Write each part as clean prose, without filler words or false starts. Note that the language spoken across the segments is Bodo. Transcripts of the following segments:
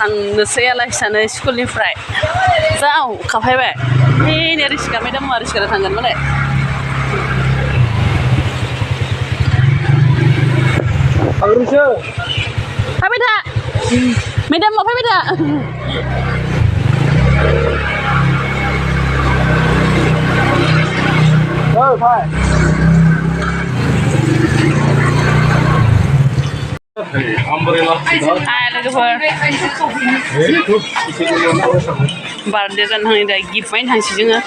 थांनोसै आलासियानो स्कुलनिफ्राय जा अखा फैबाय नै रिस्का मेदामा रिस्काजों थांगोन मालाय फैबाय था मेदामा फैबाय था लोगोफोर बार्थडे जानो थांनाय दा गिफ्ट बायनो थांसै जोङो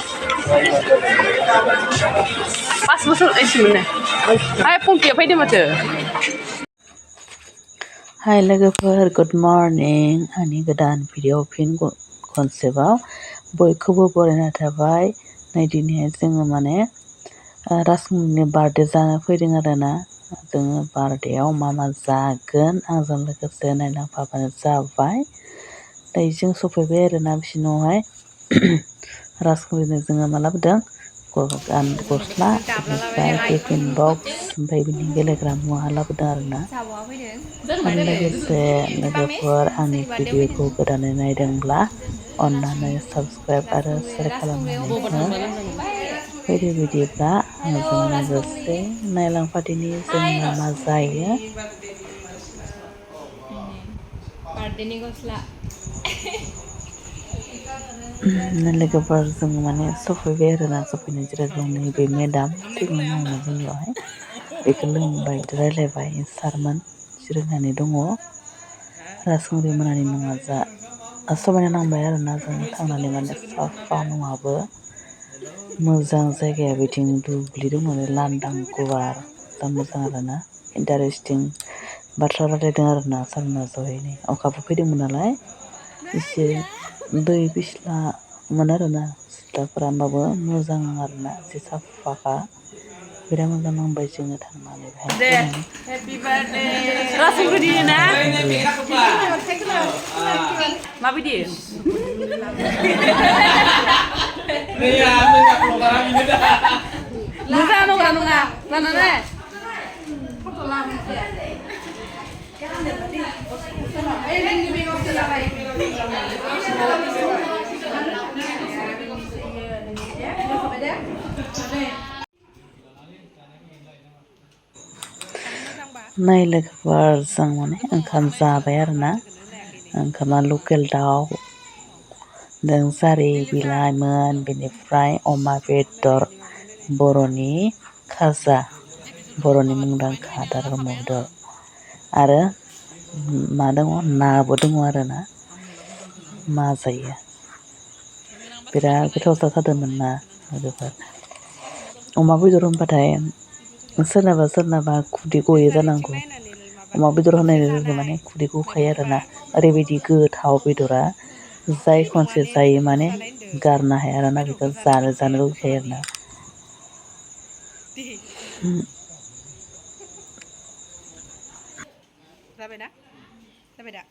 5 बोसोर एसे मोनो पम्पिया फैदो माथो हाय लोगोफोर गुड मर्निं आंनि गोदान भिडिअ फिन खनसेबाव बयखौबो बरायना थाबाय नै दिनैहाय जोङो माने राजकुमारनि बार्थडे जानो फैदों आरोना जोङो बार्थडेआव मा जागोन आंजों लोगोसे नायलांफाबानो जाबाय दायो जों सफैबाय आरोना बिसिनावहाय राजकुमारनो जोङो मा लाबोदों गस्ला बेनिफ्राय टिफिन बक्स ओमफ्राय बिनि गेलेग्रा मुवा लाबोदों आरोना आरो लोगोसे लोगोफोर आंनि भिडिअखौ गोदानै नायदोंब्ला अन्नानै साबस्क्राइब आरो शेयार खालामनानै हो फैदो बिदिब्ला आंजों लोगोसे नायलांफादिनि जों मा जायो बार्थडेनि गस्ला लोगोफोर जों माने सफैबाय आरोना सफैनाय जिरायदों नैबे मेदाम फैगौमोन आरोना जोंनियावहाय बेखौ लोंबाय रायलायबाय सारमोन जिरायनानै दङ राजकुमारि मोनानि मुङा जा समायना नांबाय आरोना जों थांनानै माने साफा न'आबो मोजां जायगाया बिथिं दुब्लि दं नालाय लांदां गुवार जा मोजां आरोना इन्टारेस्टिं बाथ्रा रायलायदों आरोना सारमोना जहैनो अखाबो फैदोंमोन नालाय एसे दै फिस्लामोन आरोना सिथ्लाफोरा होमबाबो मोजां आरोना एसे साफाखा बिराद मोजां नांबाय जोङो थांनानै बेहाय फैनानै राजकुमारनि ना माबायदि मोजां नंगौना नङा लानानै नै लोगोफोर जों माने ओंखाम जाबाय आरोना ओंखामा लकेल दाउ जों जारि बिलाइमोन बेनिफ्राय अमा बेदर बर'नि खाजा बर'नि मुंदांखा आदार अमा बेदर आरो मा दङ नाबो दङ आरोना मा जायो बिराद गोथाव जाथारदोंमोन ना लोगोफोर अमा बेदर होनबाथाय सोरनाबा खुदै गयो जानांगौ अमा बेदर होनाय लोगो माने खुदै गखायो आरोना ओरैबायदि गोथाव बेदरा जाय खनसे जायो माने गारनो हाया आरोना बेखौ जानो लुगैखायो आरोना जाबायना जाबाय दा